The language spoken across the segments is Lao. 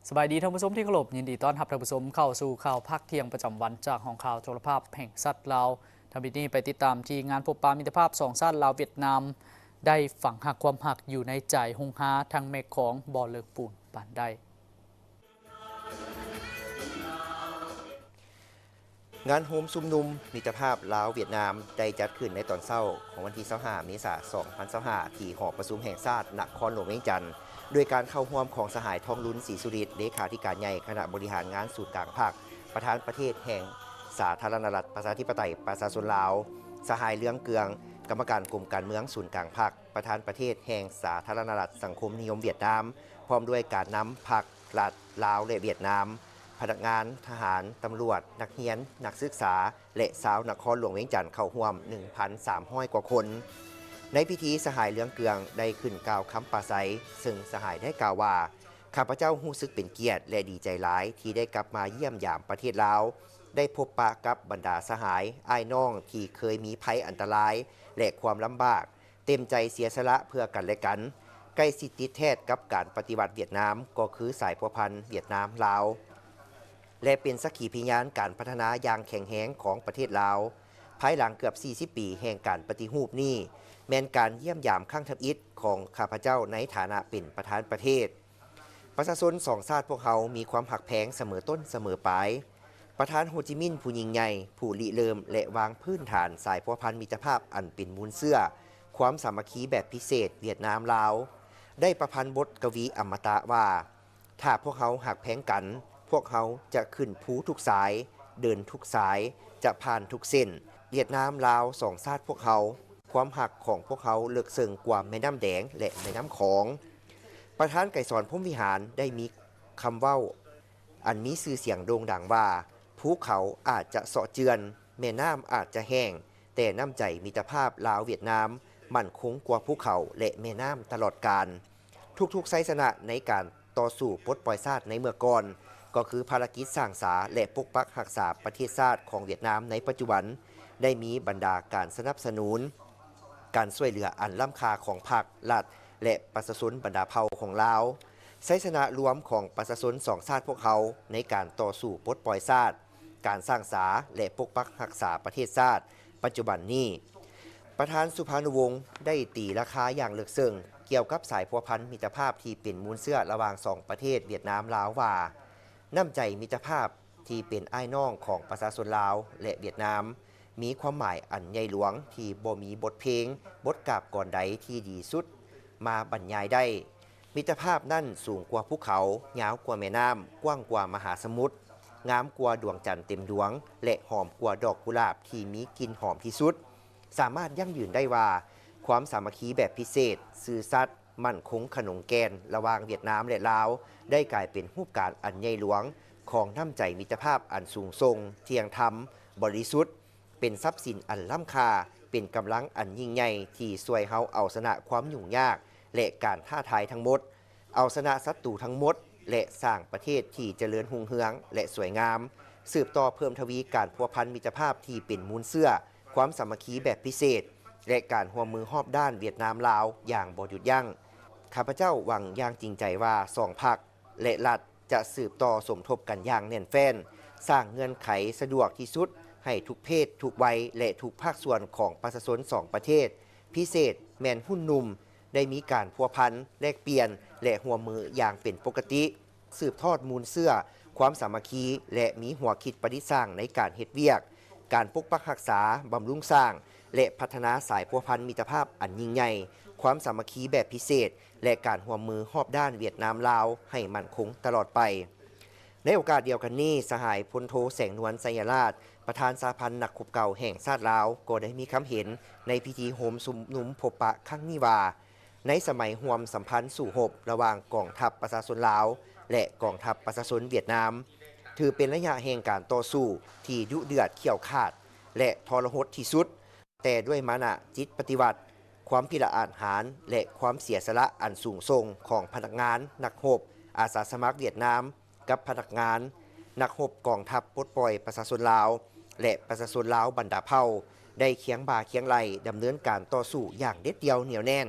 ສະບາຍດີທ່ານຜູ້ຊົມທີ່ເຄົາລົບ, ຍິນດີຕ້ອນຮັບທ່ານຜູ້ຊົມເຂົ້າສູ່ຂ່າວພາກທ່ຽງປະຈຳວັນ ຈາກຫ້ອງຂ່າວໂທລະພາບແຫ່ງຊາດລາວ. ທຳອິດນີ້ໄປຕິດຕາມທີ່ງານພົບປະມິດຕະພາບສອງຊາດລາວຫວຽດນາມ ໄດ້ຝັງຮັກຄວາມຮັກຢູ່ໃນໃຈຮຸ່ງຮາທັງແມ່ຂອງບໍ່ເລິກປູນປານໃດ. ງານໂຮມຊຸມນຸມມິດຕະພາບລາວຫວຽດນາມ ໄດ້ຈັດຂຶ້ນໃນຕອນເຊົ້າຂອງວັນທີຊາວຫ້າ ເມສາ ສອງພັນຊາວຫ້າ ທີ່ຫໍປະຊຸມແຫ່ງຊາດນະຄອນຫຼວງວຽງຈັນ ໂດຍການເຂົ້າຮ່ວມຂອງສະຫາຍ ທອງລຸນ ສີສຸລິດ ເລຂາທິການໃຫຍ່ຄະນະບໍລິຫານງານສູນກາງພັກ, ປະທານປະເທດແຫ່ງສາທາລະນະລັດ ປະຊາທິປະໄຕ ປະຊາຊົນລາວ, ສະຫາຍ ເລື່ອງເກືອງ ກຳມະການກົມການເມືອງສູນກາງພັກ, ປະທານປະເທດແຫ່ງສາທາລະນະລັດສັງຄົມນິຍົມຫວຽດນາມ, ພ້ອມດ້ວຍການນຳພັກ ລັດລາວ ແລະ ຫວຽດນາມ, ພະນັກງານ, ທະຫານ, ຕຳຫຼວດ, ນັກຮຽນ, ນັກສຶກສາ ແລະ ຊາວນະຄອນຫຼວງວຽງຈັນເຂົ້າຮ່ວມ ໜຶ່ງພັນສາມຮ້ອຍກວ່າຄົນ. ໃນພິທີ, ສະຫາຍ ເລື່ອງເກືອງ ໄດ້ຂຶ້ນກ່າວຄຳປາໄສ, ເຊິ່ງສະຫາຍໄດ້ກ່າວວ່າ, ຂ້າພະເຈົ້າຮູ້ສຶກເປັນກຽດ ແລະ ດີໃຈຫຼາຍທີ່ໄດ້ກັບມາຢ້ຽມຢາມປະເທດລາວ, ໄດ້ພົບປະກັບບັນດາສະຫາຍ, ອ້າຍນ້ອງທີ່ເຄີຍມີໄພອັນຕະລາຍ ແລະ ຄວາມລຳບາກ, ເຕັມໃຈເສຍສະຫຼະເພື່ອກັນແລະກັນ, ໃກ້ຊິດຕິດແທດກັບການປະຕິວັດຫວຽດນາມ ກໍຄືສາຍພົວພັນຫວຽດນາມ-ລາວ ແລະ ເປັນສັກຂີພະຍານການພັດທະນາຢ່າງແຂງແຮງຂອງປະເທດລາວ. ພາຍຫຼັງເກືອບສີ່ສິບປີແຫ່ງການປະຕິຮູບນີ້, ແມ່ນການຢ້ຽມຢາມຄັ້ງທຳອິດຂອງຂ້າພະເຈົ້າໃນຖານະເປັນປະທານປະເທດ. ປະຊາຊົນສອງຊາດພວກເຮົາມີຄວາມຮັກແພງສະເໝີຕົ້ນສະເໝີປາຍ. ປະທານໂຮຈິມິນຜູ້ຍິ່ງໃຫຍ່, ຜູ້ລິເລີ່ມ ແລະ ວາງພື້ນຖານສາຍພົວພັນມິດຕະພາບອັນເປັນມູນເຊື້ອຄວາມສາມັກຄີແບບພິເສດຫວຽດນາມ-ລາວ ໄດ້ປະພັນບົດກະວີອະມະຕະວ່າ, ຖ້າພວກເຮົາຮັກແພງກັນ, ພວກເຮົາຈະຂຶ້ນພູທຸກສາຍ, ເດີນທຸກສາຍ, ຈະຜ່ານທຸກເສັ້ນ. ຫວຽດນາມ-ລາວ ສອງຊາດພວກເຮົາ, ຄວາມຮັກຂອງພວກເຮົາເລິກເຊິ່ງກວ່າແມ່ນ້ຳແດງ ແລະ ແມ່ນ້ຳຂອງ. ປະທານໄກສອນ ພົມວິຫານ ໄດ້ມີຄຳເວົ້າອັນມີຊື່ສຽງໂດ່ງດັງວ່າ, ພູເຂົາອາດຈະເຊາະເຈື່ອນ, ແມ່ນ້ຳອາດຈະແຫ້ງ, ແຕ່ນ້ຳໃຈມິດຕະພາບລາວ-ຫວຽດນາມໝັ້ນຄົງກວ່າພູເຂົາ ແລະ ແມ່ນ້ຳຕະຫຼອດການ. ທຸກໆໄຊຊະນະໃນການຕໍ່ສູ້ປົດປ່ອຍຊາດໃນເມື່ອກ່ອນ, ກໍຄືພາລະກິດສ້າງສາ ແລະ ປົກປັກຮັກສາປະເທດຊາດຂອງຫວຽດນາມໃນປັດຈຸບັນ, ໄດ້ມີບັນດາການສະໜັບສະໜູນ, ການຊ່ວຍເຫຼືອອັນລ້ຳຄ່າຂອງພັກ, ລັດ ແລະ ປະຊາຊົນບັນດາເຜົ່າຂອງລາວ. ໄຊຊະນະລວມຂອງປະຊາຊົນສອງຊາດພວກເຮົາໃນການຕໍ່ສູ້ປົດປ່ອຍຊາດ, ການສ້າງສາ ແລະ ປົກປັກຮັກສາປະເທດຊາດປັດຈຸບັນນີ້. ປະທານສຸພານຸວົງໄດ້ຕີລາຄາຢ່າງເລິກເຊິ່ງກ່ຽວກັບສາຍພົວພັນມິດຕະພາບທີ່ເປັນມູນເຊື້ອລະຫວ່າງສອງປະເທດຫວຽດນາມ-ລາວວ່າ, ນ້ຳໃຈມິດຕະພາບທີ່ເປັນອ້າຍນ້ອງຂອງປະຊາຊົນລາວ ແລະ ຫວຽດນາມ ມີຄວາມໝາຍອັນໃຫຍ່ຫຼວງທີ່ບໍ່ມີບົດເພງ, ບົດກາບກອນໃດທີ່ດີສຸດມາບັນຍາຍໄດ້. ມິດຕະພາບນັ້ນສູງກວ່າພູເຂົາ, ຍາວກວ່າແມ່ນ້ຳ, ກວ້າງກວ່າມະຫາສະໝຸດ, ງາມກວ່າດວງຈັນເຕັມດວງ ແລະ ຫອມກວ່າດອກກຸຫຼາບທີ່ມີກິ່ນຫອມທີ່ສຸດ. ສາມາດຢັ້ງຢືນໄດ້ວ່າ, ຄວາມສາມັກຄີແບບພິເສດ, ຊື່ສັດ, ໝັ້ນຄົງຂະໜົງແກ່ນລະຫວ່າງຫວຽດນາມ ແລະ ລາວ ໄດ້ກາຍເປັນຮູບການອັນໃຫຍ່ຫຼວງຂອງນ້ຳໃຈມິດຕະພາບອັນສູງສົ່ງ, ທ່ຽງທຳ, ບໍລິສຸດ, ເປັນຊັບສິນອັນລ້ຳຄ່າ, ເປັນກຳລັງອັນຍິ່ງໃຫຍ່ທີ່ຊ່ວຍເຮົາເອົາຊະນະຄວາມຫຍຸ້ງຍາກ ແລະ ການທ້າທາຍທັງໝົດ, ເອົາຊະນະສັດຕູທັງໝົດ ແລະ ສ້າງປະເທດທີ່ຈະເລີນຮຸ່ງເຮືອງ ແລະ ສວຍງາມ, ສືບຕໍ່ເພີ່ມທະວີການພົວພັນມິດຕະພາບທີ່ເປັນມູນເຊື້ອຄວາມສາມັກຄີແບບພິເສດ ແລະ ການຮ່ວມມືຮອບດ້ານຫວຽດນາມ-ລາວຢ່າງບໍ່ຢຸດຢັ້ງ. ຂ້າພະເຈົ້າຫວັງຢ່າງຈິງໃຈວ່າສອງພັກ ແລະ ລັດຈະສືບຕໍ່ສົມທົບກັນຢ່າງແໜ້ນແຟ້ນ, ສ້າງເງື່ອນໄຂສະດວກທີ່ສຸດໃຫ້ທຸກເພດ, ທຸກໄວ ແລະ ທຸກພາກສ່ວນຂອງປະຊາຊົນສອງປະເທດ, ພິເສດແມ່ນຮຸ່ນໜຸ່ມ ໄດ້ມີການພົວພັນ, ແລກປ່ຽນ ແລະ ຮ່ວມມືຢ່າງເປັນປົກກະຕິ, ສືບທອດມູນເຊື້ອຄວາມສາມັກຄີ ແລະ ມີຫົວຄິດປະດິດສ້າງໃນການເຮັດວຽກ, ການປົກປັກຮັກສາ, ບຳລຸງສ້າງ ແລະ ພັດທະນາສາຍພົວພັນມິດຕະພາບອັນຍິ່ງໃຫຍ່, ຄວາມສາມັກຄີແບບພິເສດ ແລະ ການຮ່ວມມືຮອບດ້ານຫວຽດນາມ-ລາວໃຫ້ໝັ້ນຄົງຕະຫຼອດໄປ. ໃນໂອກາດດຽວກັນນີ້, ສະຫາຍ ພົນໂທ ແສງນວນ ໄຊຍະລາດ, ປະທານສະຫະພັນນັກຮົບເກົ່າແຫ່ງຊາດລາວ ກໍໄດ້ມີຄຳເຫັນໃນພິທີໂຮມຊຸມນຸມພົບປະຄັ້ງນີ້ວ່າ, ໃນສະໄໝຮ່ວມສຳພັນສູ້ຮົບລະຫວ່າງກອງທັບປະຊາຊົນລາວ ແລະ ກອງທັບປະຊາຊົນຫວຽດນາມ, ຖືເປັນໄລຍະແຫ່ງການຕໍ່ສູ້ທີ່ດຸເດືອດຂ້ຽວຂາດ ແລະ ທໍລະຫົດທີ່ສຸດ, ແຕ່ດ້ວຍມານະຈິດປະຕິວັດ, ຄວາມພິລະອາດຫານ ແລະ ຄວາມເສຍສະຫຼະອັນສູງສົ່ງຂອງພະນັກງານ, ນັກຮົບ, ອາສາສະໝັກຫວຽດນາມ ກັບພະນັກງານ, ນັກຮົບກອງທັບປົດປ່ອຍປະຊາຊົນລາວ ແລະ ປະຊາຊົນລາວບັນດາເຜົ່າ ໄດ້ຄຽງບ່າຄຽງໄຫຼ່ດຳເນີນການຕໍ່ສູ້ຢ່າງເດັດດ່ຽວໜຽວແໜ້ນ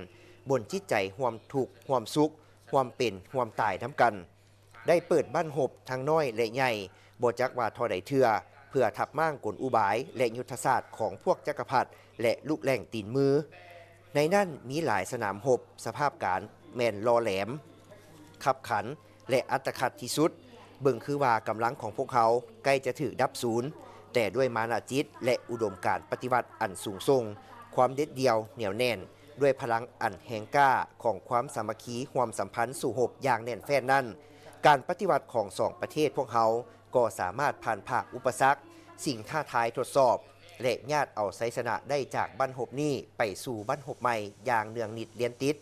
ບົນຈິດໃຈຮ່ວມທຸກຮ່ວມສຸກ, ຮ່ວມເປັນຮ່ວມຕາຍນຳກັນ. ໄດ້ເປີດບັ້ນຮົບທັງນ້ອຍ ແລະ ໃຫຍ່ ບໍ່ຈັກວ່າທໍ່ໃດເທື່ອ ເພື່ອທັບມ້າງກົນອຸບາຍ ແລະ ຍຸດທະສາດຂອງພວກຈັກກະພັດ ແລະ ລູກແຫຼ່ງຕີນມື. ໃນນັ້ນມີຫຼາຍສະໜາມຮົບ, ສະພາບການແມ່ນຫຼໍ່ແຫຼມ, ຄັບຂັນ ແລະ ອັດຕະຂັດທີ່ສຸດ. ເບິ່ງຄືວ່າກຳລັງຂອງພວກເຮົາໃກ້ຈະຖືກດັບສູນ, ແຕ່ດ້ວຍມານະຈິດ ແລະ ອຸດົມການປະຕິວັດອັນສູງສົ່ງ, ຄວາມເດັດດ່ຽວໜຽວແໜ້ນ, ດ້ວຍພະລັງອັນແຮງກ້າຂອງຄວາມສາມັກຄີຮ່ວມສຳພັນສູ້ຮົບຢ່າງແໜ້ນແຟ້ນນັ້ນ, ການປະຕິວັດຂອງສອງປະເທດພວກເຮົາກໍສາມາດຜ່ານຜ່າອຸປະສັກ, ສິ່ງທ້າທາຍທົດສອບ ແລະ ຍາດເອົາໄຊຊະນະໄດ້ຈາກບັ້ນຮົບນີ້ໄປສູ່ບັ້ນຮົບໃໝ່ຢ່າງເນື່ອງນິດລຽນຕິດ,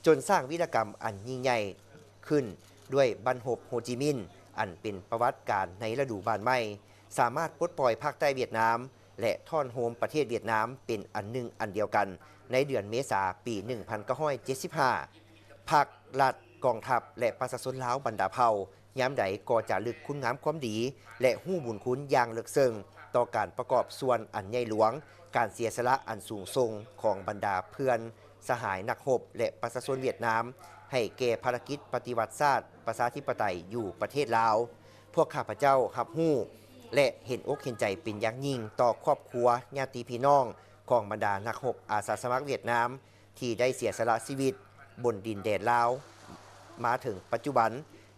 ຈົນສ້າງວີລະກຳອັນຍິ່ງໃຫຍ່ຂຶ້ນດ້ວຍບັ້ນຮົບໂຮຈິມິນ ອັນເປັນປະຫວັດການໃນລະດູບ້ານໃໝ່, ສາມາດປົດປ່ອຍພາກໃຕ້ຫວຽດນາມ ແລະ ທ້ອນໂຮມປະເທດຫວຽດນາມເປັນອັນໜຶ່ງອັນດຽວກັນໃນເດືອນເມສາປີໜຶ່ງພັນເກົ້າຮ້ອຍເຈັດສິບຫ້າ. ພັກ, ລັດ, ກອງທັບ ແລະ ປະຊາຊົນລາວບັນດາເຜົ່າ ຍາມໃດກໍຈະລຶກຄຸນງາມຄວາມດີ ແລະ ຮູ້ບຸນຄຸນຢ່າງເລິກເຊິ່ງຕໍ່ການປະກອບສ່ວນອັນໃຫຍ່ຫຼວງ, ການເສຍສະຫຼະອັນສູງສົ່ງຂອງບັນດາເພື່ອນສະຫາຍນັກຮົບ ແລະ ປະຊາຊົນຫວຽດນາມ ໃຫ້ແກ່ພາລະກິດປະຕິວັດຊາດປະຊາທິປະໄຕຢູ່ປະເທດລາວ. ພວກຂ້າພະເຈົ້າຮັບຮູ້ ແລະ ເຫັນອົກເຫັນໃຈເປັນຢ່າງຍິ່ງຕໍ່ຄອບຄົວ, ຍາດຕິພີ່ນ້ອງຂອງບັນດານັກຮົບອາສາສະໝັກຫວຽດນາມ ທີ່ໄດ້ເສຍສະຫຼະຊີວິດບົນດິນແດນລາວ. ມາເຖິງປັດຈຸບັນ,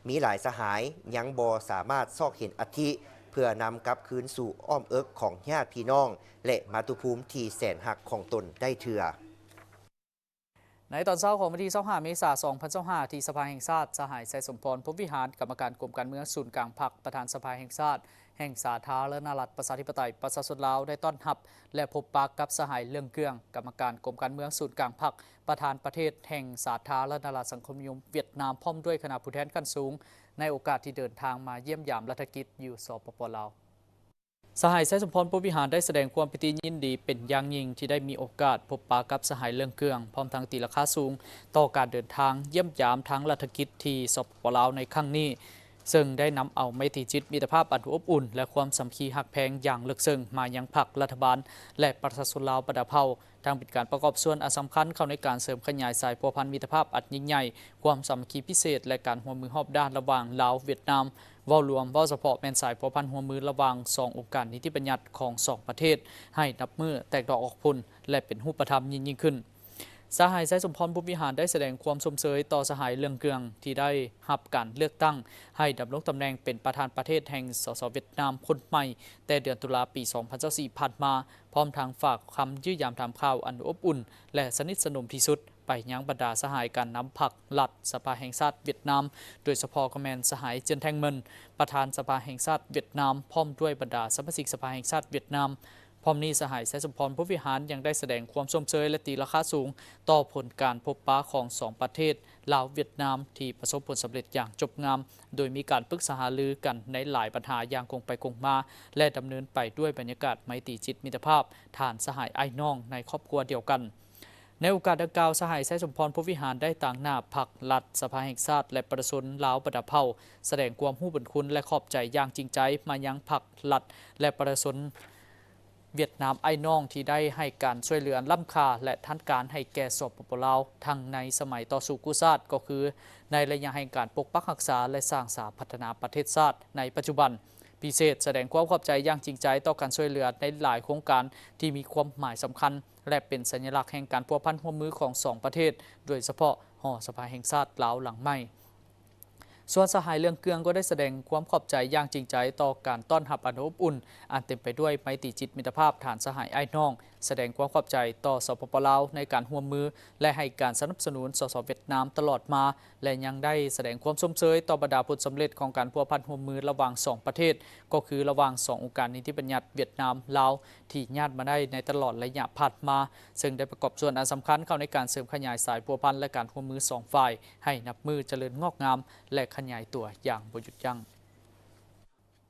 ມີຫຼາຍສະຫາຍຍັງບໍ່ສາມາດຊອກເຫັນອັດຖິ ເພື່ອນຳກັບຄືນສູ່ອ້ອມເອິກຂອງຍາດພີ່ນ້ອງ ແລະ ມາຕຸພູມທີ່ແສນຮັກຂອງຕົນໄດ້ເທື່ອ. ໃນຕອນເຊົ້າຂອງວັນທີຊາວຫ້າ ເມສາ ສອງພັນຊາວຫ້າ ທີ່ສະພາແຫ່ງຊາດ, ສະຫາຍ ໄຊສົມພອນ ພົມວິຫານ, ກຳມະການກົມການເມືອງສູນກາງພັກ, ປະທານສະພາແຫ່ງຊາດ ແຫ່ງສາທາລະນະລັດ ປະຊາທິປະໄຕ ປະຊາຊົນລາວ ໄດ້ຕ້ອນຮັບ ແລະ ພົບປະກັບສະຫາຍ ເລື່ອງເກືອງ, ກຳມະການກົມການເມືອງສູນກາງພັກ, ປະທານປະເທດແຫ່ງສາທາລະນະລັດສັງຄົມນິຍົມຫວຽດນາມ ພ້ອມດ້ວຍຄະນະຜູ້ແທນຂັ້ນສູງ ໃນໂອກາດທີ່ເດີນທາງມາຢ້ຽມຢາມລັດຖະກິດຢູ່ ສປປ ລາວ. ສະຫາຍ ໄຊສົມພອນ ພົມວິຫານ ໄດ້ສະແດງຄວາມປີຕິຍິນດີເປັນຢ່າງຍິ່ງທີ່ໄດ້ມີໂອກາດພົບປະກັບສະຫາຍ ເລື່ອງເກືອງ, ພ້ອມທັງຕີລາຄາສູງຕໍ່ການເດີນທາງຢ້ຽມຢາມທາງລັດຖະກິດທີ່ ສປປ ລາວ ໃນຄັ້ງນີ້. ເຊິ່ງໄດ້ນຳເອົາໄມຕີຈິດມິດຕະພາບອັນອົບອຸ່ນ ແລະ ຄວາມສາມັກຄີຮັກແພງຢ່າງເລິກເຊິ່ງມາຍັງພັກ, ລັດຖະບານ ແລະ ປະຊາຊົນລາວບັນດາເຜົ່າ, ທັງເປັນການປະກອບສ່ວນອັນສຳຄັນເຂົ້າໃນການເສີມຂະຫຍາຍສາຍພົວພັນມິດຕະພາບອັນຍິ່ງໃຫຍ່, ຄວາມສາມັກຄີພິເສດ ແລະ ການຮ່ວມມືຮອບດ້ານລະຫວ່າງລາວ-ຫວຽດນາມ. ເວົ້າລວມ, ເວົ້າສະເພາະແມ່ນສາຍພົວພັນຮ່ວມມືລະຫວ່າງສອງອົງການນິຕິບັນຍັດຂອງສອງປະເທດ ໃຫ້ນັບມື້ແຕກດອກອອກຜົນ ແລະ ເປັນຮູບປະທຳຍິ່ງໆຂຶ້ນ. ສະຫາຍ ໄຊສົມພອນ ພົມວິຫານ ໄດ້ສະແດງຄວາມຊົມເຊີຍຕໍ່ສະຫາຍ ເລື່ອງເກືອງ ທີ່ໄດ້ຮັບການເລືອກຕັ້ງໃຫ້ດຳລົງຕຳແໜ່ງເປັນປະທານປະເທດແຫ່ງ ສສ ຫວຽດນາມຄົນໃໝ່ ແຕ່ເດືອນຕຸລາປີສອງພັນຊາວສີ່ຜ່ານມາ, ພ້ອມທັງຝາກຄຳຢ້ຽມຢາມຖາມຂ່າວອັນອົບອຸ່ນ ແລະ ສະໜິດສະໜົມທີ່ສຸດໄປຍັງບັນດາສະຫາຍການນຳພັກ, ລັດ, ສະພາແຫ່ງຊາດຫວຽດນາມ, ໂດຍສະເພາະກໍແມ່ນສະຫາຍ ເຈີນ ແທງ ເມິນ, ປະທານສະພາແຫ່ງຊາດຫວຽດນາມ, ພ້ອມດ້ວຍບັນດາສະມາຊິກສະພາແຫ່ງຊາດຫວຽດນາມ. ພ້ອມນີ້, ສະຫາຍ ໄຊສົມພອນ ພົມວິຫານ ຍັງໄດ້ສະແດງຄວາມຊົມເຊີຍ ແລະ ຕີລາຄາສູງຕໍ່ຜົນການພົບປະຂອງສອງປະເທດ ລາວ-ຫວຽດນາມ ທີ່ປະສົບຜົນສຳເລັດຢ່າງຈົບງາມ, ໂດຍມີການປຶກສາຫາລືກັນໃນຫຼາຍບັນຫາຢ່າງກົງໄປກົງມາ ແລະ ດຳເນີນໄປດ້ວຍບັນຍາກາດໄມຕີຈິດມິດຕະພາບ, ທ່ານສະຫາຍອ້າຍນ້ອງໃນຄອບຄົວດຽວກັນ. ໃນໂອກາດດັ່ງກ່າວ, ສະຫາຍ ໄຊສົມພອນ ພົມວິຫານ ໄດ້ຕາງໜ້າພັກ, ລັດ, ສະພາແຫ່ງຊາດ ແລະ ປະຊາຊົນລາວບັນດາເຜົ່າ ສະແດງຄວາມຮູ້ບຸນຄຸນ ແລະ ຂອບໃຈຢ່າງຈິງໃຈມາຍັງພັກ, ລັດ ແລະ ປະຊາຊົນຫວຽດນາມອ້າຍນ້ອງ ທີ່ໄດ້ໃຫ້ການຊ່ວຍເຫຼືອລ້ຳຄ່າ ແລະ ທັນການໃຫ້ແກ່ ສປປ ລາວ ທັງໃນສະໄໝຕໍ່ສູ້ກູ້ຊາດ, ກໍຄືໃນໄລຍະແຫ່ງການປົກປັກຮັກສາ ແລະ ສ້າງສາພັດທະນາປະເທດຊາດໃນປັດຈຸບັນ. ພິເສດ, ສະແດງຄວາມຂອບໃຈຢ່າງຈິງໃຈຕໍ່ການຊ່ວຍເຫຼືອໃນຫຼາຍໂຄງການທີ່ມີຄວາມໝາຍສຳຄັນ ແລະ ເປັນສັນຍະລັກແຫ່ງການພົວພັນຮ່ວມມືຂອງສອງປະເທດ, ໂດຍສະເພາະຫໍສະພາແຫ່ງຊາດລາວຫຼັງໃໝ່. ສ່ວນສະຫາຍ ເລື່ອງເກືອງ ກໍໄດ້ສະແດງຄວາມຂອບໃຈຢ່າງຈິງໃຈຕໍ່ການຕ້ອນຮັບອັນອົບອຸ່ນ ອັນເຕັມໄປດ້ວຍໄມຕີຈິດມິດຕະພາບ, ທ່ານສະຫາຍອ້າຍນ້ອງ ສະແດງຄວາມຂອບໃຈຕໍ່ ສປປ ລາວ ໃນການຮ່ວມມື ແລະ ໃຫ້ການສະໜັບສະໜູນ ສສ ຫວຽດນາມຕະຫຼອດມາ ແລະ ຍັງໄດ້ສະແດງຄວາມຊົມເຊີຍຕໍ່ບັນດາຜົນສຳເລັດຂອງການພົວພັນຮ່ວມມືລະຫວ່າງສອງປະເທດ, ກໍຄືລະຫວ່າງສອງອົງການນິຕິບັນຍັດຫວຽດນາມ-ລາວ ທີ່ຍາດມາໄດ້ໃນຕະຫຼອດໄລຍະຜ່ານມາ, ເຊິ່ງໄດ້ປະກອບສ່ວນອັນສຳຄັນເຂົ້າໃນການເສີມຂະຫຍາຍສາຍພົວພັນ ແລະ ການຮ່ວມມືສອງຝ່າຍ ໃຫ້ນັບມື້ຈະເລີນງອກງາມ ແລະ ຂະຫຍາຍຕົວຢ່າງບໍ່ຢຸດຢັ້ງ.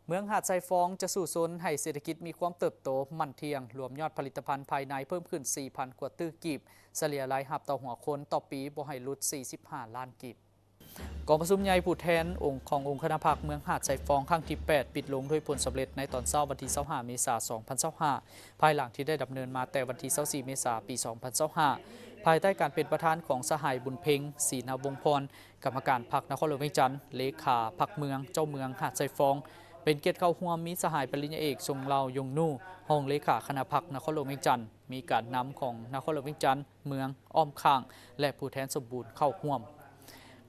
ເມືອງຫາດຊາຍຟອງຈະສູ້ຊົນໃຫ້ເສດຖະກິດມີຄວາມເຕີບໂຕໝັ້ນທ່ຽງ, ລວມຍອດຜະລິດຕະພັນພາຍໃນເພີ່ມຂຶ້ນສີ່ພັນກວ່າຕື້ກີບ, ສະເລ່ຍລາຍຮັບຕໍ່ຫົວຄົນຕໍ່ປີບໍ່ໃຫ້ຫຼຸດສີ່ສິບຫ້າລ້ານກີບ. ກອງປະຊຸມໃຫຍ່ຜູ້ແທນອົງ ຂອງອົງຄະນະພັກເມືອງຫາດຊາຍຟອງຄັ້ງທີແປດ ປິດລົງດ້ວຍຜົນສຳເລັດໃນຕອນເຊົ້າວັນທີຊາວຫ້າ ເມສາ ສອງພັນຊາວຫ້າ ພາຍຫຼັງທີ່ໄດ້ດຳເນີນມາແຕ່ວັນທີຊາວສີ່ ເມສາ ປີສອງພັນຊາວຫ້າ. ພາຍໃຕ້ການເປັນປະທານຂອງສະຫາຍ ບຸນເພັງ ສີນະວົງພອນ ກຳມະການພັກນະຄອນຫຼວງວຽງຈັນ, ເລຂາພັກເມືອງ, ເຈົ້າເມືອງຫາດຊາຍຟອງ, ເປັນກຽດເຂົ້າຮ່ວມມີສະຫາຍປະລິນຍາເອກ ຊົງເລົາ ຍົງນູ ຮອງເລຂາຄະນະພັກນະຄອນຫຼວງວຽງຈັນ, ມີການນຳຂອງນະຄອນຫຼວງວຽງຈັນ, ເມືອງ, ອ້ອມຂ້າງ ແລະ ຜູ້ແທນສົມບູນເຂົ້າຮ່ວມ.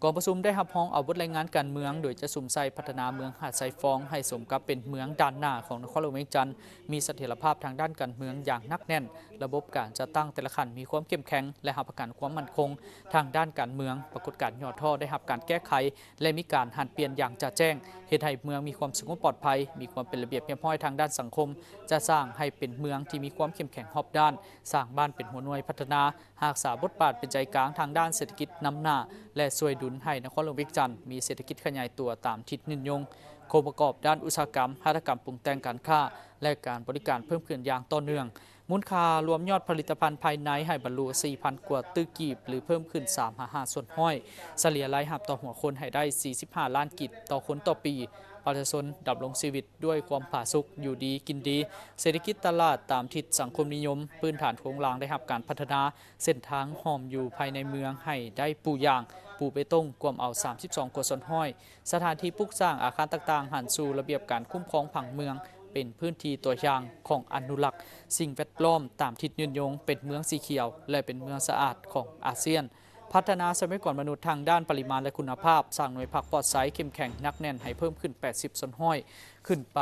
ກອງປະຊຸມໄດ້ຮັບຮອງເອົາບົດລາຍງານການເມືອງ ໂດຍຈະສຸມໃສ່ພັດທະນາເມືອງຫາດຊາຍຟອງໃຫ້ສົມກັບເປັນເມືອງດ່ານໜ້າຂອງນະຄອນຫຼວງວຽງຈັນ, ມີສະຖຽນລະພາບທາງດ້ານການເມືອງຢ່າງໜັກແໜ້ນ, ລະບົບການຈັດຕັ້ງແຕ່ລະຂັ້ນມີຄວາມເຂັ້ມແຂງ ແລະ ຮັບປະກັນຄວາມໝັ້ນຄົງທາງດ້ານການເມືອງ, ປາກົດການຫຍໍ້ທໍ້ໄດ້ຮັບການແກ້ໄຂ ແລະ ມີການຫັນປ່ຽນຢ່າງຈະແຈ້ງ, ເຮັດໃຫ້ເມືອງມີຄວາມສະຫງົບປອດໄພ, ມີຄວາມເປັນລະບຽບຮຽບຮ້ອຍທາງດ້ານສັງຄົມ, ຈະສ້າງໃຫ້ເປັນເມືອງທີ່ມີຄວາມເຂັ້ມແຂງຮອບດ້ານ, ສ້າງບ້ານເປັນຫົວໜ່ວຍພັດທະນາ, ຮັກສາບົດບາດເປັນໃຈກາງທາງດ້ານເສດຖະກິດນຳໜ້າ ແລະ ຊ່ວຍດຸນໃຫ້ນະຄອນຫຼວງວຽງຈັນມີເສດຖະກິດຂະຫຍາຍຕົວຕາມທິດຍືນຍົງ, ໂຄງປະກອບດ້ານອຸດສາຫະກຳ, ຫັດຖະກຳປຸງແຕ່ງການຄ້າ ແລະ ການບໍລິການເພີ່ມຂຶ້ນຢ່າງຕໍ່ເນື່ອງ. ມູນຄ່າລວມຍອດຜະລິດຕະພັນພາຍໃນໃຫ້ບັນລຸສີ່ພັນກວ່າຕື້ກີບ ຫຼື ເພີ່ມຂຶ້ນສາມຫາຫ້າສ່ວນຮ້ອຍ, ສະເລ່ຍລາຍຮັບຕໍ່ຫົວຄົນໃຫ້ໄດ້ສີ່ສິບຫ້າລ້ານກີບຕໍ່ຄົນຕໍ່ປີ. ປະຊາຊົນດຳລົງຊີວິດດ້ວຍຄວາມຜາສຸກ, ຢູ່ດີກິນດີ, ເສດຖະກິດຕະຫຼາດຕາມທິດສັງຄົມນິຍົມ, ພື້ນຖານໂຄງລ່າງໄດ້ຮັບການພັດທະນາ, ເສັ້ນທາງຫ້ອມຢູ່ພາຍໃນເມືອງໃຫ້ໄດ້ປູຢາງ, ປູເບຕົງ, ກວມເອົາສາມສິບສອງກວ່າສ່ວນຮ້ອຍ, ສະຖານທີ່ປຸກສ້າງອາຄານຕ່າງໆ ຫັນສູ່ລະບຽບການຄຸ້ມຄອງຜັງເມືອງ, ເປັນພື້ນທີ່ຕົວຢ່າງຂອງອະນຸລັກສິ່ງແວດລ້ອມຕາມທິດຍືນຍົງ, ເປັນເມືອງສີຂຽວ ແລະ ເປັນເມືອງສະອາດຂອງອາຊຽນ. ພັດທະນາຊັບພະຍາກອນມະນຸດທາງດ້ານປະລິມານ ແລະ ຄຸນນະພາບ, ສ້າງໜ່ວຍພັກປອດໃສເຂັ້ມແຂງໜັກແໜ້ນໃຫ້ເພີ່ມຂຶ້ນແປດສິບສ່ວນຮ້ອຍຂຶ້ນໄປ,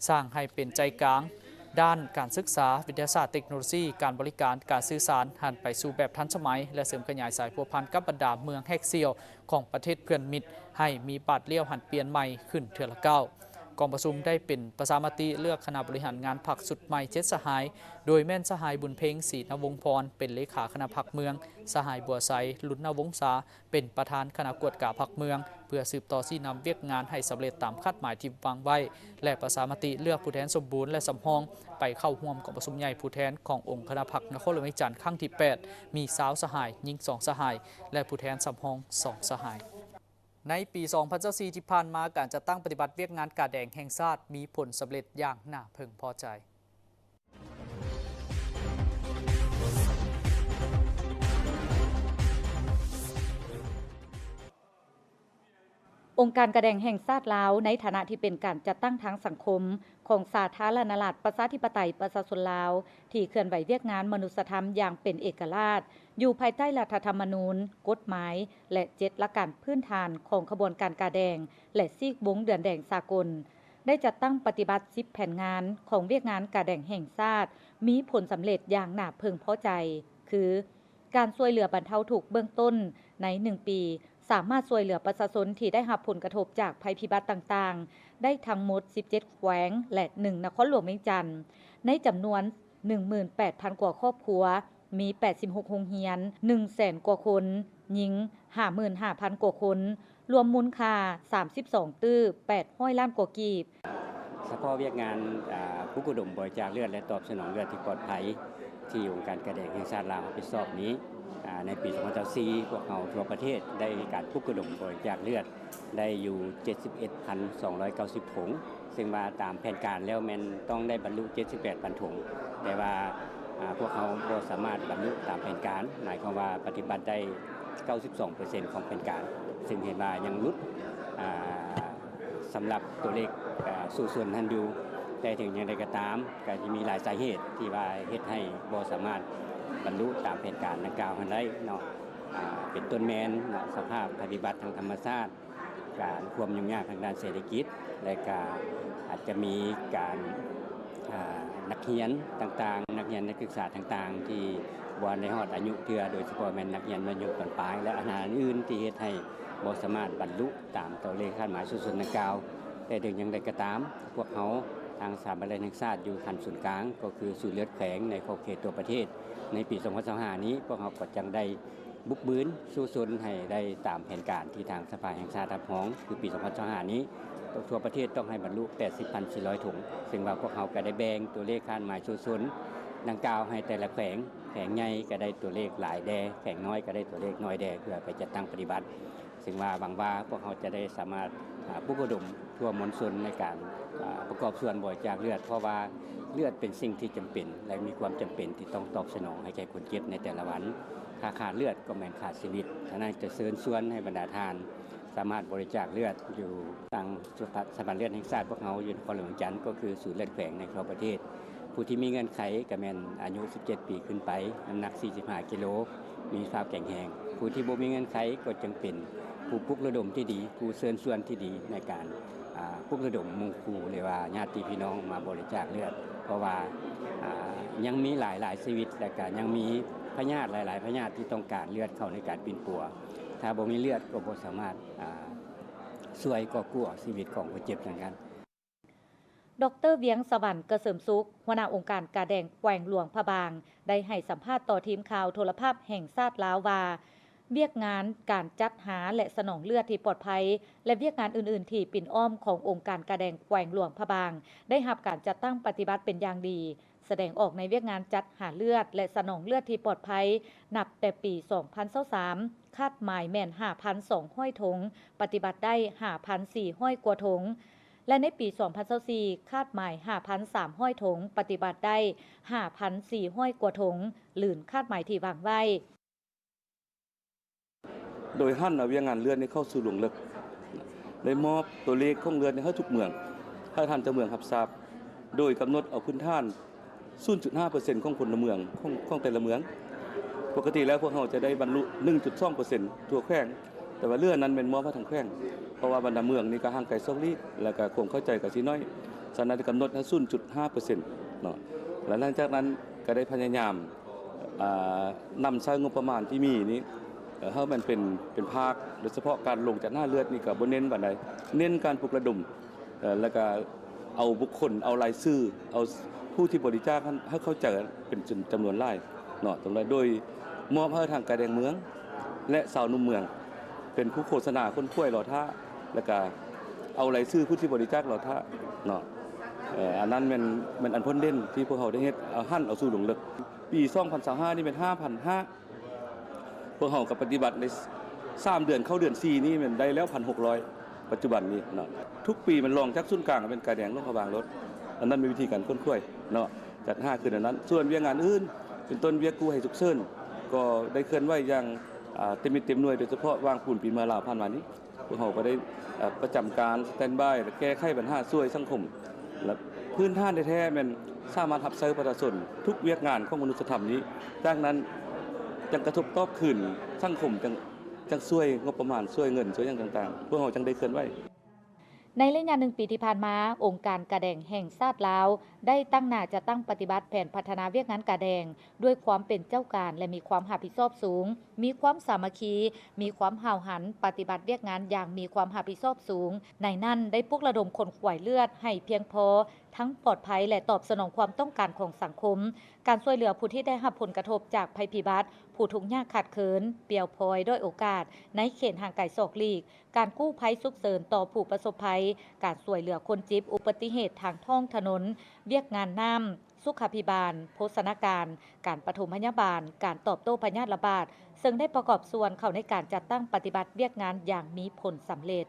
ສ້າງໃຫ້ເປັນໃຈກາງດ້ານການສຶກສາ, ວິທະຍາສາດ, ເຕັກໂນໂລຊີ, ການບໍລິການ, ການສື່ສານ, ຫັນໄປສູ່ແບບທັນສະໄໝ ແລະ ເສີມຂະຫຍາຍສາຍພົວພັນກັບບັນດາເມືອງແຮກສ່ຽວຂອງປະເທດເພື່ອນມິດ ໃຫ້ມີບາດລ້ຽວຫັນປ່ຽນໃໝ່ຂຶ້ນເທື່ອລະກ້າວ. ກອງປະຊຸມໄດ້ເປັນປະຊາມະຕິເລືອກຄະນະບໍລິຫານງານພັກຊຸດໃໝ່ເຈັດສະຫາຍ, ໂດຍແມ່ນສະຫາຍ ບຸນເພັງ ສີນະວົງພອນ ເປັນເລຂາຄະນະພັກເມືອງ, ສະຫາຍ ບົວໄຊ ລຸນນະວົງສາ ເປັນປະທານຄະນະກວດກາພັກເມືອງ ເພື່ອສືບຕໍ່ຊີ້ນຳວຽກງານໃຫ້ສຳເລັດຕາມຄາດໝາຍທີ່ວາງໄວ້ ແລະ ປະຊາມະຕິເລືອກຜູ້ແທນສົມບູນ ແລະ ສຳຮອງ ໄປເຂົ້າຮ່ວມກອງປະຊຸມໃຫຍ່ຜູ້ແທນຂອງອົງຄະນະພັກນະຄອນຫຼວງວຽງຈັນຄັ້ງທີແປດ, ມີຊາວສະຫາຍ, ຍິງສອງສະຫາຍ ແລະ ຜູ້ແທນສຳຮອງສອງສະຫາຍ. ໃນປີສອງພັນຊາວສີ່ທີ່ຜ່ານມາ, ການຈັດຕັ້ງປະຕິບັດວຽກງານກາແດງແຫ່ງຊາດມີຜົນສຳເລັດຢ່າງໜ້າເພິ່ງພໍໃຈ. ອົງການກາແດງແຫ່ງຊາດລາວ ໃນຖານະທີ່ເປັນການຈັດຕັ້ງທາງສັງຄົມຂອງສາທາລະນະລັດ ປະຊາທິປະໄຕ ປະຊາຊົນລາວ ທີ່ເຄື່ອນໄຫວວຽກງານມະນຸດສະທຳຢ່າງເປັນເອກະລາດ, ຢູ່ພາຍໃຕ້ລັດຖະທຳມະນູນ, ກົດໝາຍ ແລະ ເຈັດຫຼັກການພື້ນຖານຂອງຂະບວນການກາແດງ ແລະ ຊີກວົງເດືອນແດງສາກົນ, ໄດ້ຈັດຕັ້ງປະຕິບັດສິບແຜນງານຂອງວຽກງານກາແດງແຫ່ງຊາດ ມີຜົນສຳເລັດຢ່າງໜ້າເພິ່ງພໍໃຈ ຄື ການຊ່ວຍເຫຼືອບັນເທົາທຸກເບື້ອງຕົ້ນໃນໜຶ່ງປີ ສາມາດຊ່ວຍເຫຼືອປະຊາຊົນທີ່ໄດ້ຮັບຜົນກະທົບຈາກໄພພິບັດຕ່າງໆ ໄດ້ທັງໝົດສິບເຈັດແຂວງ ແລະ ໜຶ່ງນະຄອນຫຼວງວຽງຈັນ. ໃນຈຳນວນໜຶ່ງໝື່ນແປດພັນກວ່າຄອບຄົວ, ມີແປດສິບຫົກໂຮງຮຽນ, ໜຶ່ງແສນກວ່າຄົນ, ຍິງຫ້າໝື່ນຫ້າພັນກວ່າຄົນ, ລວມມູນຄ່າສາມສິບສອງຕື້ແປດຮ້ອຍລ້ານກວ່າກີບ. ສະເພາະວຽກງານ ອາ ປຸກກະດົມບໍລິຈາກເລືອດ ແລະ ຕອບສະໜອງເລືອດທີ່ປອດໄພ ທີ່ອົງການກາແດງແຫ່ງຊາດລາວຮັບຜິດຊອບນີ້ ອາ ໃນປີສອງພັນຊາວສີ່ ພວກເຮົາທົ່ວປະເທດໄດ້ມີການປຸກກະດົມບໍລິຈາກເລືອດໄດ້ຢູ່ເຈັດສິບເອັດພັນສອງຮ້ອຍເກົ້າສິບຖົງ, ເຊິ່ງວ່າຕາມແຜນການແລ້ວແມ່ນຕ້ອງໄດ້ບັນລຸເຈັດສິບແປດພັນຖົງ, ແຕ່ວ່າ ອາ ພວກເຮົາບໍ່ສາມາດບັນລຸຕາມແຜນການ, ໝາຍຄວາມວ່າປະຕິບັດໄດ້ເກົ້າສິບສອງເປີເຊັນຂອງແຜນການ, ເຊິ່ງເຫັນວ່າຍັງຫຼຸດ ອາ ສຳລັບຕົວເລກ ອາ ສູ້ຊົນຫັ້ນຢູ່. ແຕ່ເຖິງຢ່າງໃດກໍຕາມ, ກໍຈະມີຫຼາຍສາເຫດທີ່ວ່າເຮັດໃຫ້ບໍ່ສາມາດບັນລຸຕາມແຜນການດັ່ງກ່າວຫັ້ນໄດ້ເນາະ, ອາ ເປັນຕົ້ນແມ່ນເນາະ ສະພາບໄພພິບັດທາງທຳມະຊາດ, ການຄວາມຫຍຸ້ງຍາກທາງດ້ານເສດຖະກິດ ແລະ ກະອາດຈະມີການ ອາ ນັກຮຽນຕ່າງໆ, ນັກຮຽນນັກສຶກສາຕ່າງໆ ທີ່ບໍ່ທັນໄດ້ຮອດອາຍຸເທື່ອ, ໂດຍສະເພາະແມ່ນນັກຮຽນມັດທະຍົມຕອນປາຍ ແລະ ບັນຫາອື່ນໆ ທີ່ເຮັດໃຫ້ບໍ່ສາມາດບັນລຸຕາມຕົວເລກຄາດໝາຍສູ້ຊົນດັ່ງກ່າວ. ແຕ່ເຖິງຢ່າງໃດກໍຕາມ, ພວກເຮົາທາງສະຖາບັນກາແດງແຫ່ງຊາດຢູ່ຂັ້ນສູນກາງ, ກໍຄືສູນເລືອດແຂວງໃນຂອບເຂດທົ່ວປະເທດ, ໃນປີສອງພັນຊາວຫ້ານີ້ ພວກເຮົາກໍຈັ່ງໄດ້ ບຸກບືນສູ້ຊົນໃຫ້ໄດ້ຕາມແຜນການທີ່ທາງສະພາແຫ່ງຊາດຮັບຮອງ, ຄືປີສອງພັນຊາວຫ້ານີ້ ທົ່ວປະເທດຕ້ອງໃຫ້ບັນລຸແປດສິບພັນສີ່ຮ້ອຍຖົງ, ເຊິ່ງວ່າພວກເຮົາກໍໄດ້ແບ່ງຕົວເລກຄາດໝາຍສູ້ຊົນດັ່ງກ່າວໃຫ້ແຕ່ລະແຂວງ, ແຂວງໃຫຍ່ກໍໄດ້ຕົວເລກຫຼາຍແດ່, ແຂວງນ້ອຍກໍໄດ້ຕົວເລກໜ້ອຍແດ່ ເພື່ອໄປຈັດຕັ້ງປະຕິບັດ. ເຊິ່ງວ່າຫວັງວ່າພວກເຮົາຈະໄດ້ສາມາດ ອາ ປຸກກະດົມທົ່ວມວນຊົນໃນການ ອາ ປະກອບສ່ວນບໍລິຈາກເລືອດ, ເພາະວ່າເລືອດເປັນສິ່ງທີ່ຈຳເປັນ ແລະ ມີຄວາມຈຳເປັນທີ່ຕ້ອງຕອບສະໜອງໃຫ້ແກ່ຄົນເຈັບໃນແຕ່ລະວັນ. ຖ້າຂາດເລືອດກໍແມ່ນຂາດຊີວິດ. ສະນັ້ນຈະເຊີນຊວນໃຫ້ບັນດາທ່ານສາມາດບໍລິຈາກເລືອດຢູ່ທາງສະຖາບັນເລືອດແຫ່ງຊາດພວກເຮົາຢູ່ນະຄອນຫຼວງວຽງຈັນ ກໍຄືສູນເລືອດແຂວງໃນທົ່ວປະເທດ. ຜູ້ທີ່ມີເງື່ອນໄຂກໍແມ່ນອາຍຸສິບເຈັດປີຂຶ້ນໄປ, ນ້ຳໜັກສີ່ສິບຫ້າກິໂລ, ມີສະພາບແຂງແຮງ. ຜູ້ທີ່ບໍ່ມີເງື່ອນໄຂກໍຈຶ່ງເປັນຜູ້ປຸກລະດົມທີ່ດີ, ຜູ້ເຊີນຊວນທີ່ດີໃນການ ອ່າ ປຸກລະດົມໝູ່ຄູ່ ຫຼືວ່າຍາດຕິພີ່ນ້ອງມາບໍລິຈາກເລືອດ, ເພາະວ່າ ອ່າ ຍັງມີຫຼາຍໆຊີວິດ ແລະກະຍັງມີພະຍາດຫຼາຍໆພະຍາດທີ່ຕ້ອງການເລືອດເຂົ້າໃນການປິ່ນປົວ. ຖ້າບໍ່ມີເລືອດກໍບໍ່ສາມາດ ອ່າ ຊ່ວຍກອບກູ້ເອົາຊີວິດຂອງຄົນເຈັບນັ້ນໄດ້. ດອກເຕີ ວຽງສະຫວັນ ກະເສີມສຸກ ຫົວໜ້າອົງການກາແດງແຂວງຫຼວງພະບາງ ໄດ້ໃຫ້ສຳພາດຕໍ່ທີມຂ່າວໂທລະພາບແຫ່ງຊາດລາວວ່າ ວຽກງານການຈັດຫາ ແລະ ສະໜອງເລືອດທີ່ປອດໄພ ແລະ ວຽກງານອື່ນໆທີ່ປິ່ນອ້ອມຂອງອົງການກາແດງແຂວງຫຼວງພະບາງ ໄດ້ຮັບການຈັດຕັ້ງປະຕິບັດເປັນຢ່າງດີ, ສະແດງອອກໃນວຽກງານຈັດຫາເລືອດ ແລະ ສະໜອງເລືອດທີ່ປອດໄພ ນັບແຕ່ປີສອງພັນຊາວສາມ ຄາດໝາຍແມ່ນຫ້າພັນສອງຮ້ອຍຖົງ, ປະຕິບັດໄດ້ຫ້າພັນສີ່ຮ້ອຍກວ່າຖົງ ແລະ ໃນປີສອງພັນຊາວສີ່ ຄາດໝາຍຫ້າພັນສາມຮ້ອຍຖົງ, ປະຕິບັດໄດ້ຫ້າພັນສີ່ຮ້ອຍກວ່າຖົງ, ລື່ນຄາດໝາຍທີ່ວາງໄວ້. ໂດຍຫັນເອົາວຽກງານເລືອດນີ້ເຂົ້າສູ່ລວງເລິກ, ໄດ້ມອບຕົວເລກຂອງເລືອດນີ້ໃຫ້ທຸກເມືອງ, ໃຫ້ທ່ານເຈົ້າເມືອງຮັບຊາບ, ໂດຍກຳນົດເອົາພື້ນຖານສູນຈຸດຫ້າເປີເຊັນຂອງພົນລະເມືອງ ຂອງ ຂອງແຕ່ລະເມືອງ. ປົກກະຕິແລ້ວພວກເຮົາຈະໄດ້ບັນລຸໜຶ່ງຈຸດສອງເປີເຊັນທົ່ວແຂວງ, ແຕ່ວ່າເຫຼືອນັ້ນແມ່ນມອບໃຫ້ທາງແຂວງ, ເພາະວ່າບັນດາເມືອງນີ້ກໍຫ່າງໄກສອກຫຼີກ ແລ້ວກໍຄວາມເຂົ້າໃຈກໍຊິໜ້ອຍ. ສະນັ້ນກຳນົດໃຫ້ສູນຈຸດຫ້າເປີເຊັນເນາະ, ແລະ ຫຼັງຈາກນັ້ນກໍໄດ້ພະຍາຍາມ ອ່າ ນຳໃຊ້ງົບປະມານທີ່ມີນີ້ ເອີ ໃຫ້ມັນເປັນ ເປັນພາກ, ໂດຍສະເພາະການລົງຈັດຫາເລືອດນີ້ກໍບໍ່ເນັ້ນປານໃດ, ເນັ້ນການປຸກລະດົມ ເອີ ແລ້ວກໍເອົາບຸກຄົນ, ເອົາລາຍຊື່, ເອົາຜູ້ທີ່ບໍລິຈາກຫັ້ນໃຫ້ເຂົ້າໃຈເປັນຈຳນວນຫຼາຍເນາະ, ໂດຍມອບໃຫ້ທາງກາແດງເມືອງ ແລະ ຊາວໜຸ່ມເມືອງ ເປັນຜູ້ໂຄສະນາຂົນຂວາຍລໍຖ້າ, ແລ້ວກະເອົາລາຍຊື່ຜູ້ທີ່ບໍລິຈາກລໍຖ້າເນາະ. ເອີ ອັນນັ້ນແມ່ນ ແມ່ນອັນພົ້ນເດັ່ນທີ່ພວກເຮົາໄດ້ເຮັດ, ເອົາ ຫັນເອົາສູ່ລວງເລິກ. ປີສອງພັນຊາວຫ້ານີ້ແມ່ນຫ້າພັນຫ້າ, ພວກເຮົາກໍປະຕິບັດໃນສາມເດືອນ ເຂົ້າເດືອນສີ່ນີ້ແມ່ນໄດ້ແລ້ວພັນຫົກຮ້ອຍ ປັດຈຸບັນນີ້ເນາະ. ທຸກປີແມ່ນລອງຈາກສູນກາງເປັນກາແດງຫຼວງພະບາງໂລດ. ອັນນັ້ນແມ່ນວິທີການຂົນຂວາຍເນາະ, ຈັດຫາຄືນອັນນັ້ນ. ສ່ວນວຽກງານອື່ນ ເປັນຕົ້ນວຽກກູ້ໄພສຸກເສີນ ກໍໄດ້ເຄື່ອນໄຫວຢ່າງ ອ່າ ເຕັມເມັດເຕັມໜ່ວຍ, ໂດຍສະເພາະວາງປູນປີໃໝ່ລາວຜ່ານມານີ້ ພວກເຮົາກໍໄດ້ ເອີ ປະຈຳການ ສະແຕນບາຍ ແລະ ແກ້ໄຂບັນຫາຊ່ວຍສັງຄົມ ແລະ ພື້ນຖານແທ້ໆແມ່ນສາມາດຮັບໃຊ້ປະຊາຊົນທຸກວຽກງານຂອງມະນຸດສະທຳນີ້, ຈາກນັ້ນຈັ່ງກະທົບຕອບຄືນສັງຄົມ, ຈັ່ງ ຈັ່ງຊ່ວຍງົບປະມານ, ຊ່ວຍເງິນ, ຊ່ວຍຫຍັງຕ່າງໆ, ພວກເຮົາຈັ່ງໄດ້ເຄື່ອນໄຫວ. ໃນໄລຍະໜຶ່ງປີທີ່ຜ່ານມາ, ອົງການກາແດງແຫ່ງຊາດລາວ ໄດ້ຕັ້ງໜ້າຈັດຕັ້ງປະຕິບັດແຜນພັດທະນາວຽກງານກາແດງ ດ້ວຍຄວາມເປັນເຈົ້າການ ແລະ ມີຄວາມຮັບຜິດຊອບສູງ, ມີຄວາມສາມັກຄີ, ມີຄວາມຫ້າວຫັນ, ປະຕິບັດວຽກງານຢ່າງມີຄວາມຮັບຜິດຊອບສູງ. ໃນນັ້ນໄດ້ປຸກລະດົມຂົນຂວາຍເລືອດໃຫ້ພຽງພໍ, ທັງປອດໄພ ແລະ ຕອບສະໜອງຄວາມຕ້ອງການຂອງສັງຄົມ, ການຊ່ວຍເຫຼືອຜູ້ທີ່ໄດ້ຮັບຜົນກະທົບຈາກໄພພິບັດ, ຜູ້ທຸກຍາກຂາດເຂີນ, ປ່ຽວພອຍ, ດ້ອຍໂອກາດ ໃນເຂດຫ່າງໄກສອກຫຼີກ, ການກູ້ໄພສຸກເສີນຕໍ່ຜູ້ປະສົບໄພ, ການຊ່ວຍເຫຼືອຄົນເຈັບອຸບັດຕິເຫດທາງທ້ອງຖະໜົນ, ວຽກງານນ້ຳ, ສຸຂາພິບານ, ໂພຊະນາການ, ການປະຖົມພະຍາບານ, ການຕອບໂຕ້ພະຍາດລະບາດ, ເຊິ່ງໄດ້ປະກອບສ່ວນເຂົ້າໃນການຈັດຕັ້ງປະຕິບັດວຽກງານຢ່າງມີຜົນສຳເລັດ.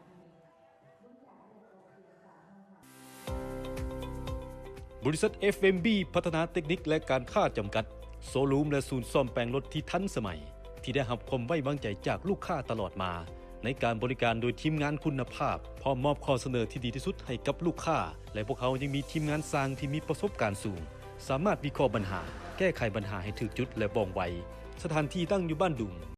ບໍລິສັດ ເອັຟເອັມບີ ພັດທະນາເຕັກນິກ ແລະ ການຄ້າ ຈຳກັດ, ໂຊຣູມ ແລະ ສູນສ້ອມແປງລົດທີ່ທັນສະໄໝ, ທີ່ໄດ້ຮັບຄວາມໄວ້ວາງໃຈຈາກລູກຄ້າຕະຫຼອດມາ, ໃນການບໍລິການໂດຍທີມງານຄຸນນະພາບ, ພ້ອມມອບຂໍ້ສະເໜີທີ່ດີທີ່ສຸດໃຫ້ກັບລູກຄ້າ, ແລະ ພວກເຮົາຍັງມີທີມງານຊ່າງທີ່ມີປະສົບການສູງ, ສາມາດວິເຄາະບັນຫາ, ແກ້ໄຂບັນຫາໃຫ້ຖືກຈຸດ ແລະ ວ່ອງໄວ. ສະຖານທີ່ຕັ້ງຢູ່ບ້ານດຸງ.